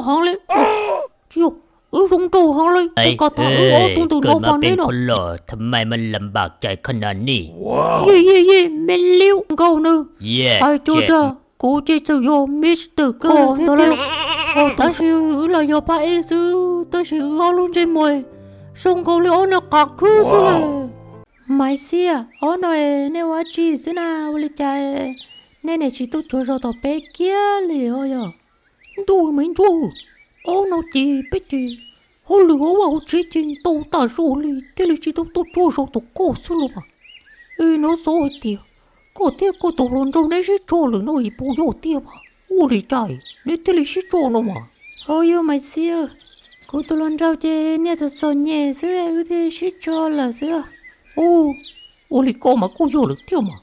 heev li. Tsis yog, wb zoo nraug heev li, puas kam tham wb ob tug ntawm no mas neb no? Tha mai mas lam npam cai kha na ni. Ye ye ye, me liub nkaus nws. Hais cov dag, kuv ces txawm yog Mister Ko ntawd lawm, tab sis wb los yog pab ej xwb, tab sis wb ob lub ntsej muag zoo nkaus li ob niag qav khwb xwb. Maiv Xiab, ob no nej ua dab tsi xwb na? Ua li cas nej niam tsis tuaj cuag zog tom peb kiag li os yog? Ntuj me ntsuag, ob no ces peb ces hauj lwm hauv vaj hauv tsev ces ntau tas zog li thiaj li tsis tau tuaj cuag zog tom koj xwb los mas. Es no xav hais tias koj thiab koj tus hluas nraug neb sib tso lawm no es puas yog tiag mas? Ua li cas neb thiaj li sib tso no mas? Hauj yug Maiv Xiab, kuv tus hluas nraug ces niaj txom txom nyem xwb wb thiaj li sib tso lawm xwb. Ua li koj mas kuj yog lawm thiab mas,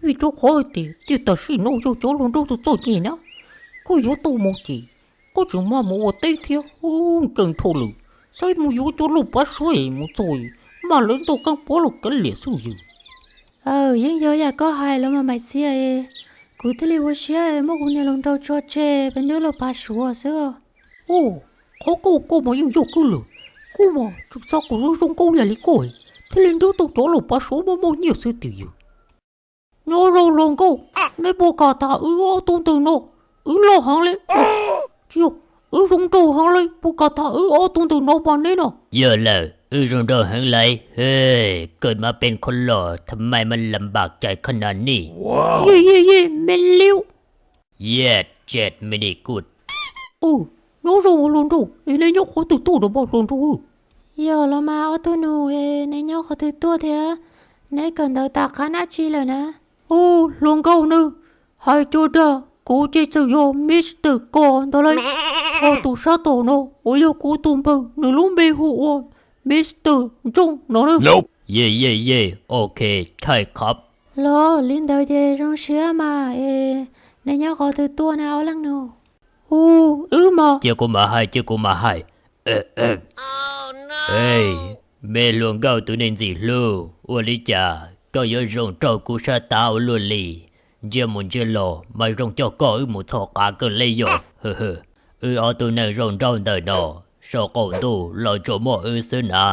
vim rau qhov hais tias tiam tam sim no yog cov hluas nraug txom txom nyem na, koj yuav tau mus ces koj tseem maj mus ua teb thiab, nkees dhau lawm, saib mus yuav cov laus pav suav mus txog maj lawv ntau qeej pob los kav liam xwb yws. Yeej yog yam koj hais los mas Maiv Xiab, kuv thiaj li ua siab muab kuv niag hluas nraug tso tseg pem nws laus pav suav xwb. Qhov koj koj mas yeej yog kawg lawm, kuv mas tseem xav kom zoo zoo nkauj yam li koj thiaj li nrog tau cov laus pav suav muaj muaj nyiaj xwb tiag yws. Nyob zoo hluas nkauj, neb puas kam tham wb ob tug ntawm no? Wb loj heev li. Tsis yog, wb zoo nraug heev li, puas kam tham wb ob tug ntawm no mas neb no? Yog lawm, wb zoo nraug heev li. Kawg mas pes kho los tha mai mas lam npam cai kha na ni. Ye ye ye, me liub. Yes, jet mini good. Nyob zoo hluas nraug, es neb nyob qhov twg tuaj no mas hluas nraug? Yog los mas ob tug nus, es neb nyob qhov twg tuaj thiab? Neb kawm ntawv tas qab dab tsi lawm na? Hluas nkauj nws, hais cov dag, kuv ces txawm yog Mister Ko ntawd lawm, ho tus sab tom no uas yog kuv tus npawg, nws lub npe hu ua Mister Ntsooj no na. Ye ye ye, ok, thaij khab. Los li ntawd ces zoo siab mas, es neb nyob qhov twg tuaj na ob leeg nus? Hu, wb mas. Cia kuv mam hais, cia kuv mam hais. Me hluas nkauj tus neeg ntxim hlub, ua li cas koj yuav zoo raug kuv sab tav ua luaj li? Ntsia mus ntsia los mas zoo coj koj wb mus txhom qav kawg li yog. Wb ob tug neeg zoo nraug ntawm no, saum qaum ntuj los tsuas muaj wb xwb na.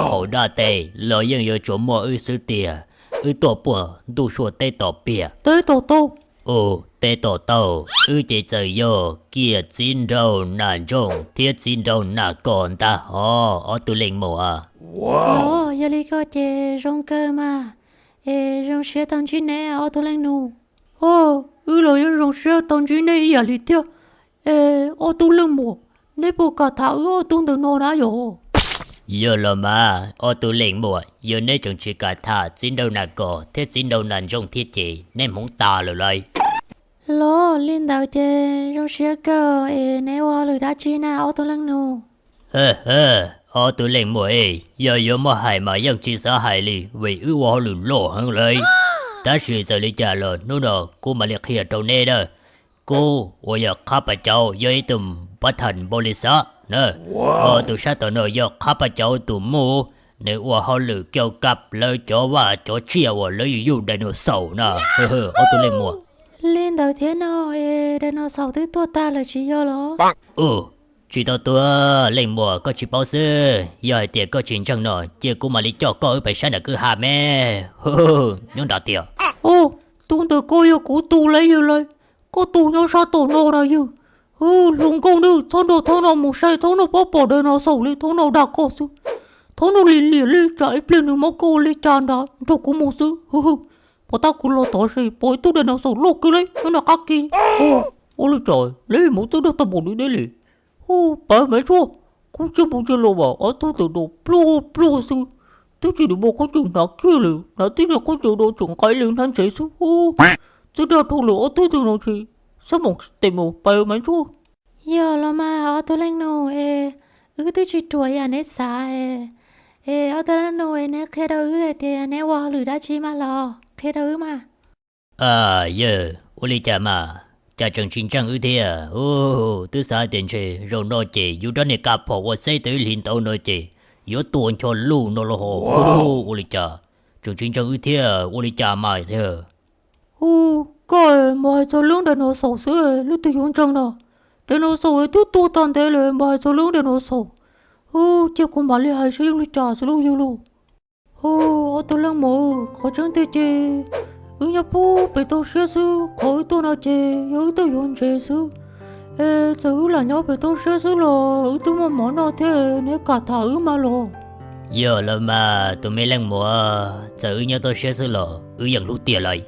Hauv dab teb los yeej yuav tsuas muaj wb xwb tiag. Wb tuaj puag ntuj sua teb tom piam. Teb tom taug. Ua, teb tom taug. Wb ces txawm yog kiag txiv nraug Nas Ntsooj thiab txiv nraug Nas Kos ntag hos ob tug leej muam. Los yog li ko ces zoo kawg mas, es zoo siab tau ntsib neb ob tug leej nus. Wb los yeej zoo siab tau ntsib neb ib yam li thiab. Es ob tug leej muam, neb puas kam tham wb ob tug ntawm no na yog? Yog los mas ob tug leej muam, yog neb tseem tsis kam tham txiv nraug Nas Kos thiab txiv nraug Nas Ntsooj thiab ces neb hmoov tas lawm lauj. Los li ntawd ces zoo siab kawg, es neb ua hauj lwm dab tsi na ob tug leej nus? Ob tug leej muam, yog yuav muab hais mas yeej tsis xav hais li vim wb ua hauj lwm loj heev li. Tab sis txawm li cas los hnub no kuv mam li qhia rau neb na. Kuv uas yog Qhab Pas Cauv yog ib tug npab thas npaum li xav na. Ho tus sab tom no yog Qhab Pas Cauv tus muam, nws ua hauj lwm kiav kab lawv cov vaj cov tsiaj uas lawv yug yug dinosaur na. Ob tug leej muam. Li ntawd thiab no, es dinosaur twb tuag tag lawm tsis yog los? Tsis tau tuag, leej muam koj tsis paub xwb. Yog hais tias koj tsis ntseeg no cia kuv mam li coj koj wb pem sab nram kwj ha me. Nyob nrad tiag. Tus ntawm ko yog kuv tus lawm yawg lawm. Koj tus nyob sab tom no na yawg. Hluas nkauj nws txhob nrog thaum no mus sai, thaum no pom pom dinosaur li, thaum no dag koj xwb. Thaum no lim liam li tsam ib pliag nws muab koj ua li cas nrad nrog kuv mus xwb. Pom tab kuv los tod si pom ib tug dinosaur loj kawg li nyob nram qab ke. Ua li cas neb mus twb dag tag npaum li deb li. Hu, pawg Maiv Tsuag, kuv tsis mus tsis los mas ob tug ntawm no pluag pluag xwb. Twb tsis nws muaj khaub ncaws hnav kiag li, hnav tib niag khaub ncaws no tseem nqaim li hnav ntsev xwb. Twb dag dhau lawm ob tug ntawm no tsis xav mus tes mus pawg Maiv Tsuag. Yog los mas ob tug leej nus es, wb twb tsis ruam yam neb xav es. Es ob tug leej nus es neb qhia rau wb hais tias neb ua hauj lwm dab tsi mas los qhia rau wb mas. Yawg, ua li cas mas, cas tseem tsis ntseeg wb thiab? Twb xav tias ntshe zaum no ces yus rab niag kab phom ua xeb twb hli ntau no ces yuav tua ncho luj no los ho. Ua li cas tseem tsis ntseeg wb thiab, ua li cas mas thiab? Hu, koj mus hais txog lub dinosaur xwb, leej twg yuav ntseeg no? Dinosaur twb tuag tag ntev lawm, npam hais txog lub dinosaur. Hu, cia kuv mam li hais seb yuav li cas xwb lauj yawg lauj. Hu, ob tug leej muam, qhov tseeb tiag ces wb nyob puag pem toj siab xwb, qhov wb tuaj no ces yog wb tuaj yuav ntses xwb. Es txawm wb lam nyob pem toj siab xwb los wb twb muaj mov noj thiab, neb kam tham wb mas los. Yog los mas tus me leej muam, txawm wb nyob toj siab xwb los wb yeej hlub tiag lauj.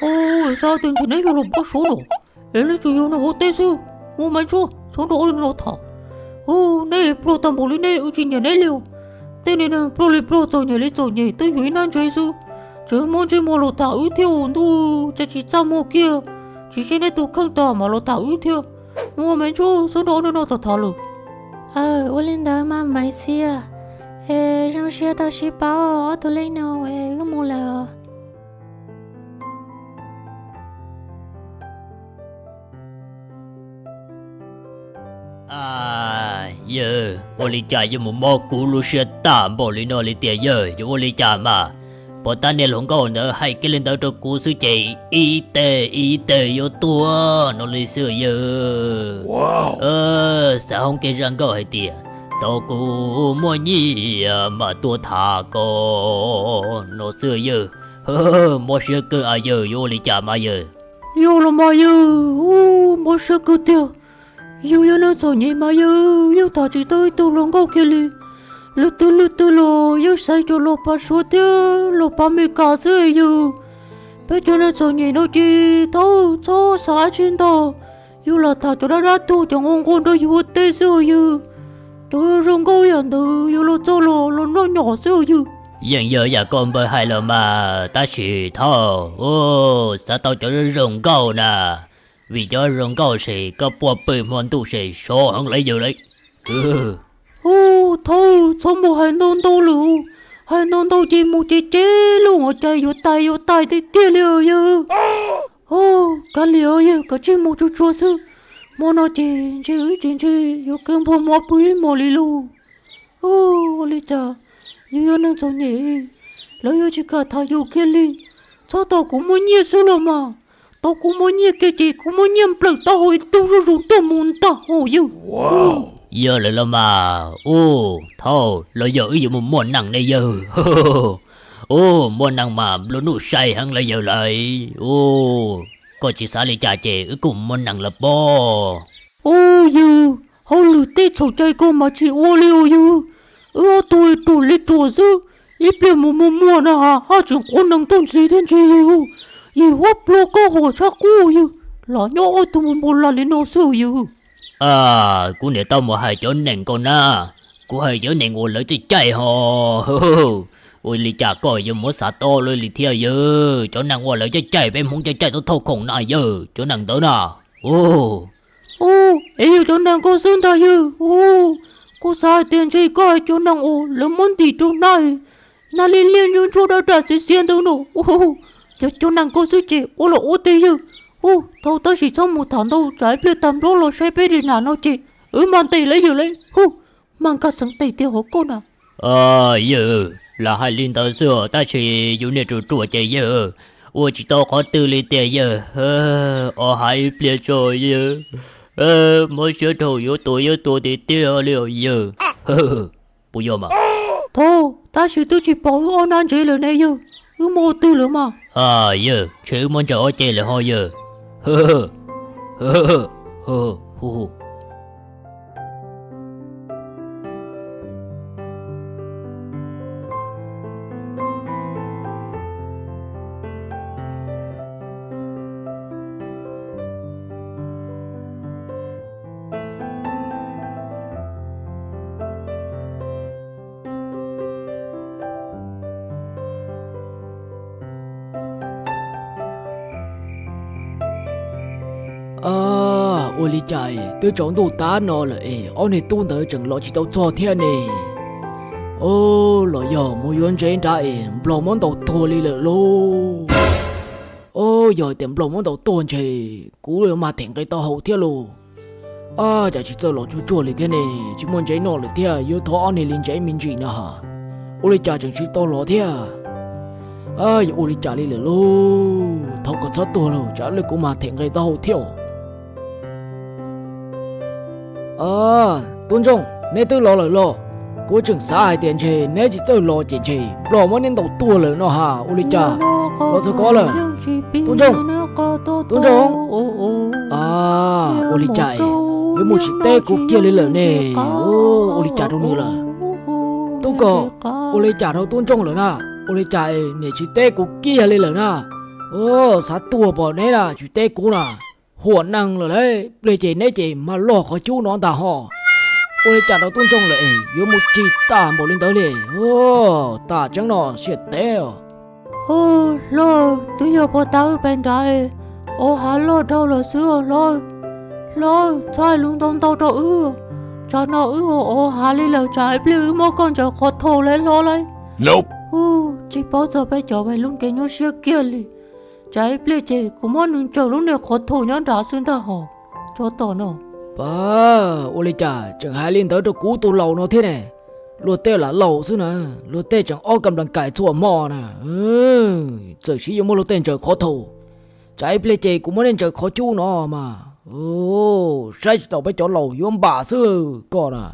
Hu, xav tias ntshe neb yuav los pab suav no, es neb tsuas yog nws ua teb xwb. Hu, Maiv Ntsuab, txhob nrog ob leeg no tham. Hu, neb pluag tag npaum li nej wb tsis nyiam neb li os. Tej niag neeg pluag li pluag, txom nyem li txom nyem, twb yuav ib hnab ntses xwb, tseem muab ntsej muag los tham wb thiab. Ntuj, cas tsis txaj muag kiag, tsis saib neb tus kheej tas mam los tham wb thiab. Hu, Maiv Ntsuab, txhob nrog ob leeg no tham tham lawm. Aw, ua li ntawd mas Maiv Ntsuab, es zoo siab tau sib paub ob tug leej no, es wb mus lawm. A, yawg, ua li cas yuav mus mob kuv lub siab tag npaum li no li tiag yawg, yuav ua li cas mas? Pom tab niag hluas nkauj ntawd hais kiag li ntawd rau kuv xwb ces ib teg ib teg yuav tuag no li xwb yawg. Xav hoob kev zaj nkauj hais tias, tau kuv muaj nyiaj mas tuaj tham koj no xwb yawg. Mob siab kawg a yawg, yuav ua li cas mas yawg? Yog los mas yawg, mob siab kawg tiag. Yus yog neeg txom nyem mas yawg yeej tham tsis tau ib tug hluas nkauj kiag li. Leej twg leej twg los yeej xaiv cov los pav Suav thiab los pav Mes Kas xwb yawg. Peb cov neeg txom nyem no ces thaum txhob xav dab tsi ntau, yus lam tham cov dab dab tuag cov nquag nquag nrog yus ua teb xwb os yawg. Cov zoo nkauj yam ntawd yuav los txog los los noj nyom xwb os yawg. Yeej yog yam koj npawg hais los mas, tab sis thaum xav tau cov zoo nkauj na, vim cov zoo nkauj ces koj puag pw hmo ntuj ces sov heev lawm yawg lauj. Hu, thaum txhob mus hais ntau ntau lawm, hais ntau ntau ces mus ces ces lub ua cas yuav tais yuav tais tiag tiag li os yawg. Hu, kav liam os yawg, kav tsij mus tsuag tsuag xwb. Hmo no ces ntshe wb ces ntshe yuav kav npua mov pw ib hmos li lauj. Hu, ua li cas yus yog neeg txom nyem, lawv yuav tsis kam tham yus kiag li. Txhob tau kuv muaj nyiaj xwb los mas, tau kuv muaj nyiaj kiag ces kuv muaj nyiaj nplawm taub hau ib tug zuj zus tuaj mus ntag hauj yawg. Yog lawm los mas, ub, thaum los yog wb yuav mus muaj neej ne yawg. Ub, muaj neej mas nplua nuj sai heev lawm yawg lauj. Ub, koj tsis xav li cas ces wb kuj muaj neej lawm pob. Ub yawg, hauj lwm tej txhaum cai koj mas tsis ua li os yawg. Wb ob tug ruam li ruam xwb, ib pliag mus muaj muaj na has haj tseem quav nees tuaj ntxiv thiab ntshe yawg. Yim huab plua koj huam tshaj qub yawg, lam nyob ob tug mus npaum lam li no xwb yawg. Kuv niam tau mus hais cov neeg ko na, kuv hais cov neeg uas lawv caij caij ho. Ua li cas koj yuav muab xav tau li thiab yawg? Cov neeg uas lawv caij caij peb Hmoob caij caij tau thauj khoom na yawg, cov neeg ntawd na. Ub, es yog cov neeg ko xwb ntag yawg. Ub, kuv xav hais tias ntshe koj hais cov neeg uas lawv muab ntim rau hnab, hnab liab liab ntsuab ntsuab dawb dawb xiav xiav ntawd no. Ub, cov cov neeg ko xwb ces ua los ua tiag yawg. Ub, thaum tab sis txhob mus tham ntau tsam ib pliag tag nplob los saib peb li nam no ces wb mas ntes lawv yawg lauj. Ub, mas nkag xeev tes tiag hov koj na. Yawg, lam hais li ntawd xwb tab sis yus niag ruam ruam ces yawg ua tsis tau qhov twg li tiag yawg. Os, hais ib pliag tso yawg, mob siab dhau yuav tuag yuav tuag tiag tiag li os yawg. Puas yog mas? Thaum tab sis twb tsis pom wb ob hnab ntsev lawm ne yawg, wb muab ua twg lawm mas? Yawg, ntshe wb muab ntsaws ob ce lawm ho yawg. Ua li cas twb tsaus ntuj tag no lawm es ob niag tub ntawd tseem los tsis tau txog thiab ne? Los yog mus yuav ntsev nrad es nplog muab ntaus tuag li lawm lauj. Yog tias nplog muab ntaus tuag ntshe kuv yuav mag them nqe taub hau thiab lauj. Cas tsis txawj los tsuag tsuag li thiab ne, tsis muaj ntsev noj lawm thiab, yuav thov ob niag li ntsev me ntsis no ha. Ua li cas tseem tsis tau los thiab? Yog ua li cas li lawm lauj, thov kom txhob tuag lauj, tsam lawv kuv mag them nqe taub hau thiab. Tub Ntsooj, neb twb los lawm los? Kuv tseem xav hais tias ntshe neb tsis txawj los ces ntshe Nplog muab neb ntaus tuag lawm no ha, ua li cas los txog ko lawm? Tub Ntsooj, Tub Ntsooj, ua li cas es yuav mus tsis teb kuv kiag li lawm ne? Ua li cas rau nws lawm? Tub Kom, ua li cas rau Tub Ntsooj lawm na? Ua li cas es niam tsis teb kuv kiag li lawm na? Xav tuag pom neb na tsis teb kuv na. Huam nees lawm lauj, pliag ces neb ces mag loj qhov cub no ntag ho. Ua li cas rau Tub Ntsooj lawm es yuav mus cig tag npaum li ntawd li? Tam tseeb no siab teb os. Hlob, twb yog puag ta wb pem nrad es ov hav loj dhau lawm xwb os hlob. Hlob, txhob hais lus ntau ntau rau wb. Tsam no wb ov hav li lawm tsam ib pliag wb muab koj ntsaws qhov thau lauj hlob lauj. Tsis paub txog peb cov Vais Lub kev nyuaj siab kiag li. Tsam ib pliag ces kuv muab nws ntsaws lub niag qhov thau nyob nrad xwb ntag hos. Tsov tom no. Pab, ua li cas tseem hais li ntawd rau kuv tus laus no thiab ne? Luag tej lam laus xwb na, luag tej tseem ob kam las kais txhua hmo na. Txawm siv yuav muab luag tej ntsaws qhov thau, tsam ib pliag ces kuv muab nej ntsaws qhov cub no mas. Saib tsis taus peb cov laus yuav npam xwb koj na.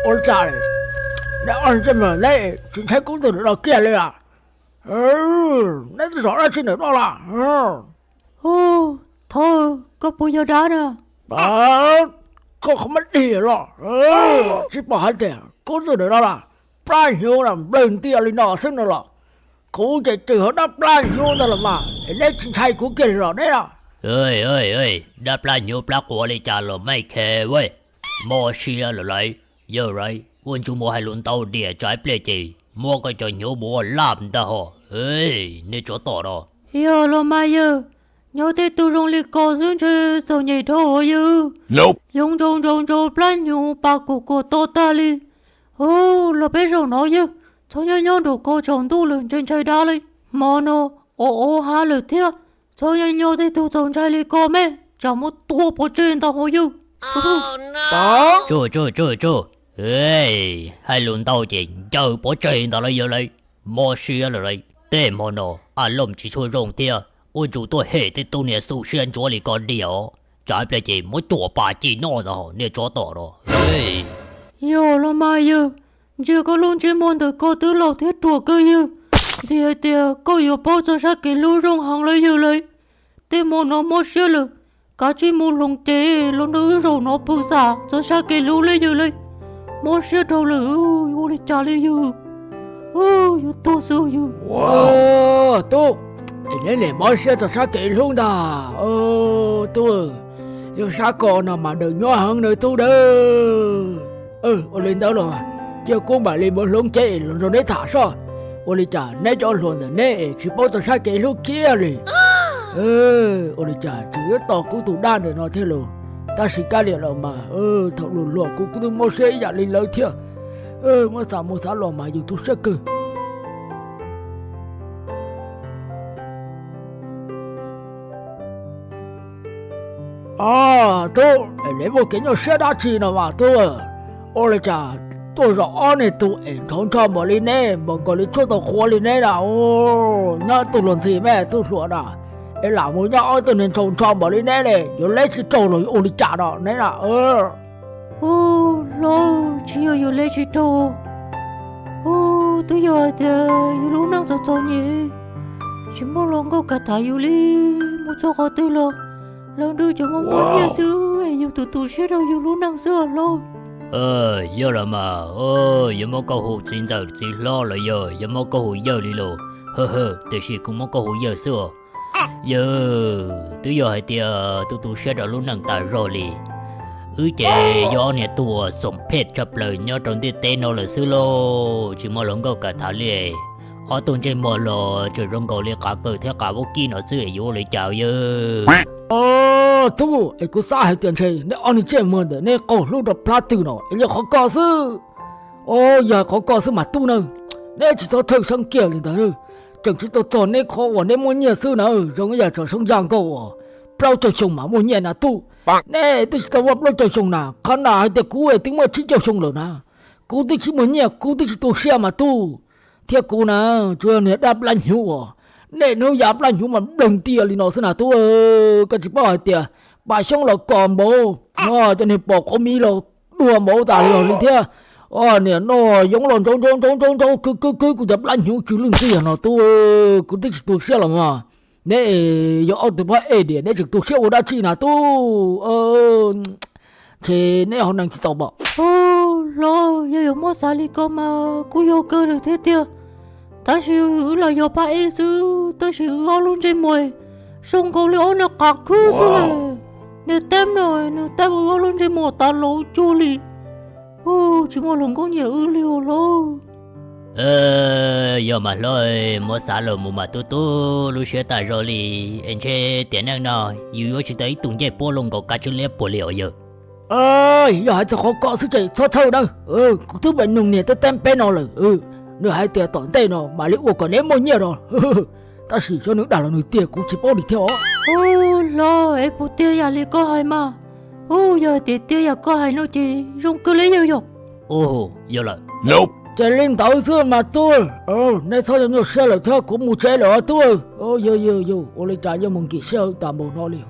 Ua li cas, neb ob tug neb tsis ntshai kub tug ntawm no kiag li a? Neb twb zov dab tsi ntawm no las? Thov, koj puas yog dab na? Koj qhov muag dig los, tsis pom hais tias kub tug ntawm no las, plab hnyuv na nplawg ntias li no xwb no los? Kuv ces tseem yog dab plab hnyuv ntag los mas es neb tsis ntshai kuv kiag li los neb na? Dab plab hnyuv plab quav li cas los meej khe ua, mob siab lawm lauj. Yawg lauj, ua ntsej muag hais lus ntau diam tsam ib pliag ces muab koj cov hnyuv mus ua laj ntag hos. Nej tsov tom no. Yog los mas yawg, nyob tej tug zoo li ko xwb ntshe txom nyem dhau os yawg. Yoov ntsaus ntsaus ntsaus plab hnyuv pas kuam kuam to tag li. Hu, los peb zaum no yawg, txhob nyob nyob nraum ko tsaus ntuj lawm ntshai ntshai dab li. Hmo no ov ov hav lawm thiab, txhob nyob nyob tej tug txaus ntshai li ko me, tsam muab tua pov tseg ntag hos yawg. Tsuj tsuj tsuj tsuj, hais lus ntau ces ncaws pov tseg ntag lauj yawg lauj. Mob siab lawm lauj, tej hmo no a looj tsis tshua zoo thiab, ua ntsum tuaj hem tej tug niag xu siab ntsuav li ko diam os. Tsam ib pliag ces muab cuam pas ci noj ntag hos niag tsov tom no. Yog los mas yawg, ntsia koj lub ntsej muag ntawm ko twb laus thiab ruam kawg yawg, ntxim hais tias koj yuav paub txog sab kev hlub zoo heev lawm yawg lauj. Tej hmo no mob siab lawm, kav tsij mus hloov cev los nrog wb zaum no pw xam txog sab kev hlub li yawg lauj. Mob siab dhau lawm, ua li cas li yawg? Yuav tuag xwb yawg. Tub, es neb nim mob siab txog sab kev hlub ntag. Tub, yog sab ko no mas daws nyob heev na tub dawb. Ua li ntawd los cia kuv mam li mus hloov cev los nrog neb tham soj. Ua li cas neb cov hluas ntawm neb es tsis paub txog sab kev hlub kiag li? Ua li cas tseem yuav tos kuv tus dab ntawm no thiab los? Tab sis kab liam los mas thaum luag hluas kuv kuj twb mob siab ib yam li lawv thiab. Muab xav mus xav los mas yus tu siab kawg. Tub, neb muaj kev nyuaj siab dab tsi no mas tub? Ua li cas tuaj zaum ob niag tug es nrov nrho npaum li neb, npaum nkaus li tshuaj tau qhuav li neb na. Nyob tug hluas ntxhi me tug hluas na, es lam mus nyob ob tug niag nrov nrho npaum li neb ne, yuav leb tsis raug los yuav ua li cas no neb na? Hu, hlob, tsis yog yuav leb tsis raug. Hu, twb yog hais tias yus lub neej txom txom nyem, tsis muaj hluas nkauj kam tham yus li. Mus txog qhov twg los lawv nrog cov muaj muaj nyiaj xwb, es yus tus tu siab rau yus lub neej xwb os hlob. Yog los mas, yuav muab koj hu txiv ntxawm txiv hlob los yog yuav muab koj hu yawg li los? Tiam sis kuv muab koj hu yawg xwb os. Yawg, twb yog hais tias tus tu siab rau lub neej tas zog li. Wb ces yog ob niag tub uas xoom phem tshaj plaws nyob rau ntiaj teb no lawm xwb lauj, tsis muaj hluas nkauj kam tham li. Ob tug ntsej muag los tseem zoo nkaus li qav kaws thiab qav vaub kib no xwb es yuav ua li cas yawg? Tub, es kuv xav hais tias ntshe neb ob niag ntsej muag ntawm neb qaug hlub rau plab twg no es yog qhov ko xwb. Yog hais qhov ko xwb mas tub na, neb tsis txhob thawj xeeb kiag li ntawd. Tseem tsis tau txog neb qhov uas neb muaj nyiaj xwb na, zoo ib yam tsam soob yaj nkauj uas plaub caug xyoo mas muaj nyiaj na tub. Neb twb tsis tau muaj plaub caug xyoo na, qhov na hais tias kuv twb muaj tsib caug xyoo lawm na. Kuv twb tsis muaj nyiaj, kuv twb tsis tu siab mas tub. Thiab kuv na, tsuas yog niag dab plab hnyuv uas nej hnub yav plab hnyuv mas nploog ntia li no xwb na tub. Koj tsis paub hais tias pam xyoob los kom npaum, cov niag pom qhov miv los dua npaum tas li los li thiab. Niam no yoov los ntsaub ntsaub ntsaub ntsaub ntsaub khwb khwb khwb kuv cov plab hnyuv tsw lwj ntswg yog no tub. Kuv twb tsis tu siab los mas. Neb yog ob tug pab ej diam neb tseem tu siab ua dab tsi na tub? Ces neb ho neeg tsis txaus pom. Los yog yuav muab xav li ko mas kuj yog kawg lawm thiab tiag. Tab sis wb los yog pab ej xwb, tab sis wb ob lub ntsej muag zoo nkaus li ob niag qav khwb xwb. Niag Teb no, niag Teb wb ob lub ntsej muag tas los cuag li. Tsis muaj hluas nkauj nyiam wb li os lauj. Yog mas hlob, muab xav los mus mas tub tub lub siab tas zog li. Es ntshe tiam neej no yus yuav tsis tau ib tug ncej puab luaj nkaus kab tsib liab puag li os yawg. Yog hais txog qhov ko xwb ces txhob txhawj na. Kuv twb pais noog niag Teb Teb peb no lawm, nws hais tias tom ntej no mam li ua kom neb muaj nyiaj no. Tab sis xyov nws dag los nws tiag kuv tsis paub li thiab os. Los es puas tiag yam li koj hais mas? Yog hais tias tiag yam koj hais no ces zoo kawg li yawg yog. Yog lawm. Ces li ntawd xwb mas tub, neb txhob nyuaj siab lawm thiab kuv mus tsev lawm os tub. Yog yog yog, ua li cas yuav mus nkim sij hawm tas npaum no li.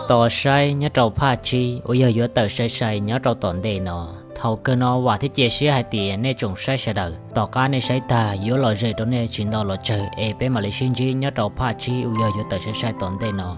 Tos saib nyob rau phaj tsib uas yog yuav tawm sai sai nyob rau tom ntej no. Thaum kawg no vam thiab cia siab hais tias nej tsoom saib sawv daws tom qab nej saib tag yuav lom zem rau nej tsis ntau los tsawg es peb mam li sib ntsib nyob rau phaj tsib uas yog yuav tawm sai sai tom ntej no.